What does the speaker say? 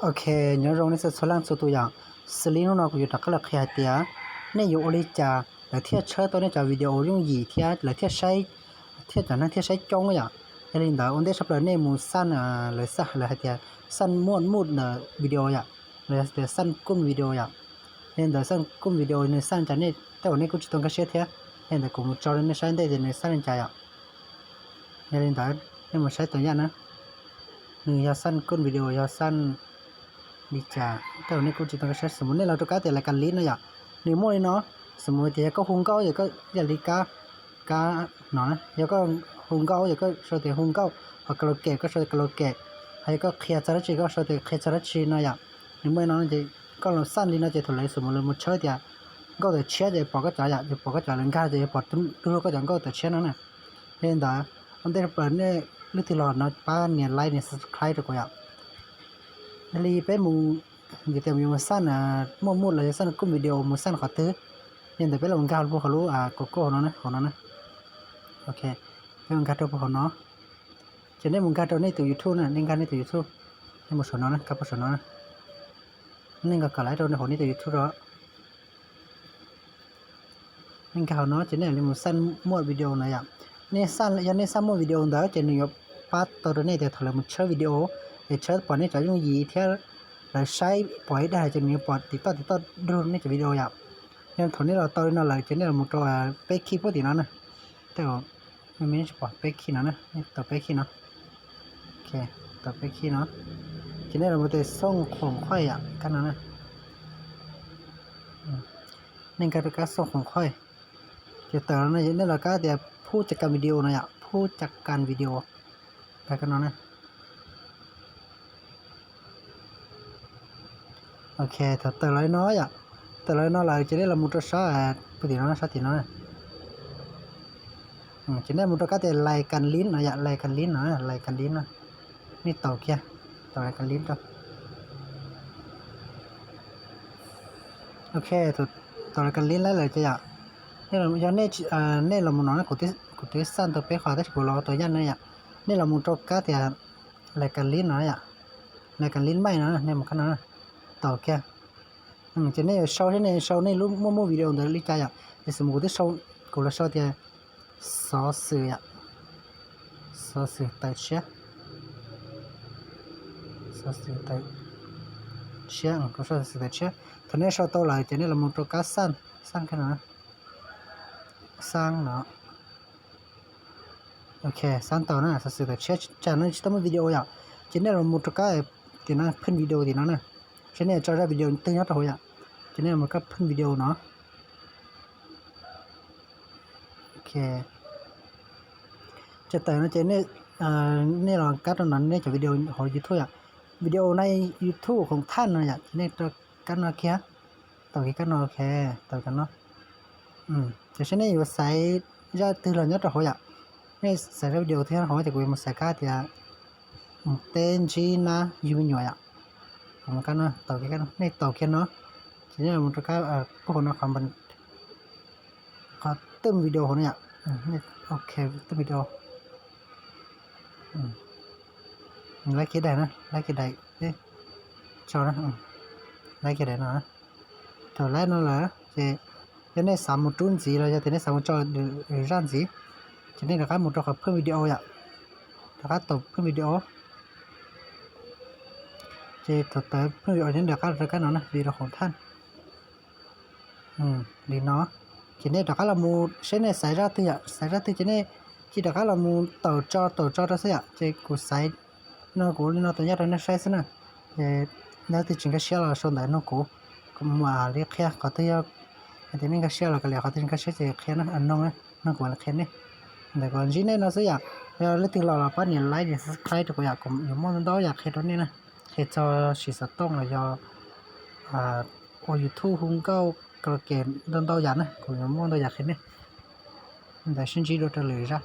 Ok, nyob zoo nej txhua txhua leej txhua tus yom. Xws li hnub no kuv yuav rov qab los qhia hais tias nej yuav ua li cas lawv thiaj tshawb tau nej cov video yooj yim thiab lawv thiaj saib, thiab cov neeg thiaj saib coob yom. Yog li ntawd ua ntej tshaj plaws nej mus xaj, lawv xaj lawv hais tias xaj muaj muj ntawm video yom, los yog tias xaj kuj video yom. Yog li ntawd xaj kuj video nws xaj li cas nej tej uas nej kuj tsis tau nkag siab thiab. Yog li ntawd kuv mus tso rau nej saib ntej tias nws xaj li cas yom. Yog li ntawd nej mus saib tus yaj na, nws yog xaj kuj video yog xaj li cas tej uas nej kuj tsis tau nkag siab. Xws li nej los rau kab tias lais kas lib no yom, nws muaj li no. Xws li tias yog koj hu nkauj ces koj yam li kab, kab no na, yog koj hu nkauj ces koj sau tias hu nkauj, ho karaoke koj sau tias karaoke, ho yog koj qhia txog dab tsi koj sau tias qhia txog dab tsi no yom. Nws muaj li no ces koj los xaj li no ces thaum lawv xws li lawv mus tshawb tias nkauj tawm tshiab ces pom koj cov yom, ces pom koj cov lawv nkag ces yuav pom tus hlub koj cov nkauj tawm tshiab no na. Yog li ntawd ua ntej tshaj plaws nej leej twg los no pab nias like nias subscribe rau kuv yom. Yog li peb mus, yog tias yuav mus xaj muaj muj los yog xaj kuj video mus xaj qhov twg, yog li ntawd peb los nkag rau puag hauv lub Google hauv no na, hauv no na. Ok, peb mus nkag rau puag hauv no. Ces nej mus nkag rau nej tus YouTube na, nej nkag nej tus YouTube, nej mus saum no na, nkag puag saum no na. Nej nkag kom laiv rau hauv nej tus YouTube rau. Nej nkag hauv no ces nej li mus xaj muaj video ntawd yom. Nej xaj, yog nej xaj muaj video ntawd ces nws yuav pab tau rau nej tias thaum lawv mus tshawb video, es tshawb pom nej cov yooj yim thiab lawv saib pom ib daim ces nws yuav pom tim toj tim toj dug nej cov video yom. Yog thaum nej los tau li no lawm ces nej los mus rau peb khij puag tim no na. Tej me me tsis pom peb khij no na, nej tau peb khij no. Ok, tau peb khij no. Ces nej los mus tes xooj khoom khuaj yom, kab no na. Nej nkag rau kab xooj khoom khuaj. Ces tawm no nej los kab tias phub caj kas video no yom, phub caj kas video. Kab no na. Ok, thaum tawm los li no yom, tawm los li no lawm ces nej los mus rau sab puag tim no, sab tim no na. Ces nej mus rau kab tias lais kas lib no yom, lais kas lib no, lais kas lib no. Nej taus kiag, taus lais kas lib rau. Ok, thaum taus lais kas lib lawm ces yom, yog nej los mus no, kuv twb xaj tau peb qhov tab sis kuv los tua yaj no yom. Nej los mus rau kab tias lais kas lib no yom, lais kas lib maij no, nej mus kab no, taus kiag. Ces nej yuav sau thiab nej sau nej lub muaj muaj video ntawd li cas yom. Ces xws li kuv twb sau, kuv los sau tias xov xwm yom, xov xwm tawm tshiab, xov xwm tawm tshiab, kuv sau xov xwm tawm tshiab. Thaum nej sau tau lawm ces nej los mus rau kab xaj, xaj kab no, xaj no. Ok, xaj tau na, xov xwm tawm tshiab tsam no tsis tau muaj video yom. Ces nej los mus rau kab tim no phwj video tim no na. Seb nej tso zaj video twg nyob rau hauv yom. Ces nej los mus kab phwj video no. Ok. Ces tawm no ces nej los kab rau no nej cov video hauv YouTube yom. Video na, YouTube khoom thaj no yom, ces nej rau kab no kiag. Taus kiag kab no, ok, taus kab no. Ces seb nej yuav xaiv zaj twg los nyob rau hauv yom. Nej xaiv zaj video twg nyob rau hauv ces kuv yuav mus xaiv kab tias teb ntsib nab yug me nyuam yom. Kuv mus kab no, taus kiag kab no, nej taus kiag no. Ces nej los rau kab puag hauv no qhov, qhov twj video hauv no yom. Ok, twj video. Laib kiag daim na, laib kiag daim, tso na, laib kiag daim no. Thaum laib no lawm ces yog nej xav mus rub ntxiv los yog tias nej xav mus tso lwm zaj ntxiv, ces nej rov qab mus rau qhov phwj video yom, rov qab taus phwj video. Ces thaum tawm phwj video ces nej rov qab rau kab no na, video khoom thaj. Li no, ces nej rov qab los mus seb nej xaiv zaj twg yom, xaiv zaj twg ces nej cia rov qab los mus taus tso taus tso rau xwb yom. Ces kuv xaiv no, kuv ua li no tus yaj rau nej saib xwb na. Ces leej twg tsis nkag siab los sau ntawv nug kuv, kuv mam li qhia. Qhov twg yog hais tias nej nkag siab los kav liam, qhov twg tsis nkag siab ces qhia na, nug na, nug kuv mam li qhia nej. Ntawm kuv ntsib nej no xwb yom. Yog leej twg los los pab nias like nias subscribe rau kuv yom, kuv yuav muaj ntau yam qhia rau nej na. Qhia txog siv xov tooj los yog ua YouTube, hu nkauj, karaoke, ntau ntau yam na, kuv yuav muaj ntau yam qhia nej. Ntawd sib ntsib dua rau lwm zaj.